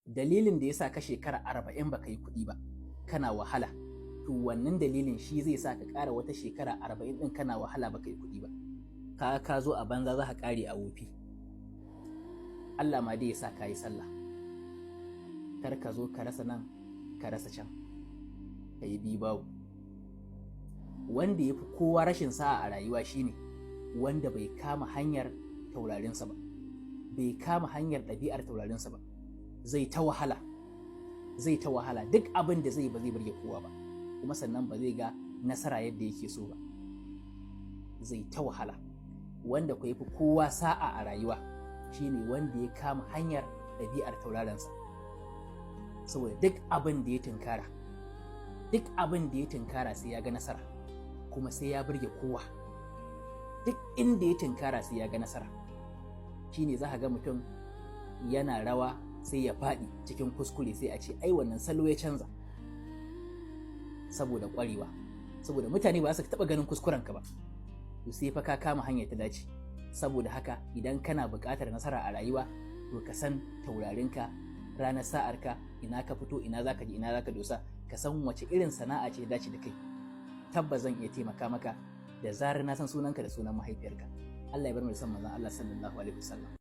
Dalilin da yasa ka shekara 40 baka yi kuɗi ba, kana wahala, to wannan dalilin shi zai sa ka ƙara wata shekara 40 ɗin kana wahala baka yi kuɗi ba. Ka zo a banza, za ka ƙare a wofi. Allah ma dai ya sa ka yi sallah. Kar ka zo ka rasa nan, ka rasa can, ka yi biyu babu. Wanda ya fi kowa rashin sa'a a rayuwa shine wanda bai kama hanyar taurarinsa ba, bai kama hanyar ɗabi'ar taurarinsa ba. Zai ta wahala, zai ta wahala. Duk abin da zai ba zai burge kowa ba, kuma sannan ba zai ga nasara yadda yake so ba, zai ta wahala. Wanda ku fi kowa sa'a a rayuwa shine wanda ya kama hanyar ɗabi'ar tauraronsa, saboda duk abin da ya tunkara, duk abin da ya tunkara sai ya ga nasara, kuma sai ya burge kowa. Duk inda ya tunkara sai ya ga nasara. Shine za ka ga mutum yana rawa sai ya faɗi cikin kuskure, sai a ce ai wannan salo ya canza saboda ƙwarewa, saboda mutane ba su taɓa ganin kuskurenka ba. To sai fa ka kama hanyar ta dace. Saboda haka idan kana buƙatar nasara a rayuwa, to ka san taurarinka, ranar sa'arka, ina ka fito, ina zaka je, ina zaka dosa, ka san wace irin sana'a ce dace da kai. Tabbas zan iya taimaka maka da zarar na san sunanka da sunan mahaifiyarka. Allah ya bar mu da san manzon Allah sallallahu alaihi wasallam.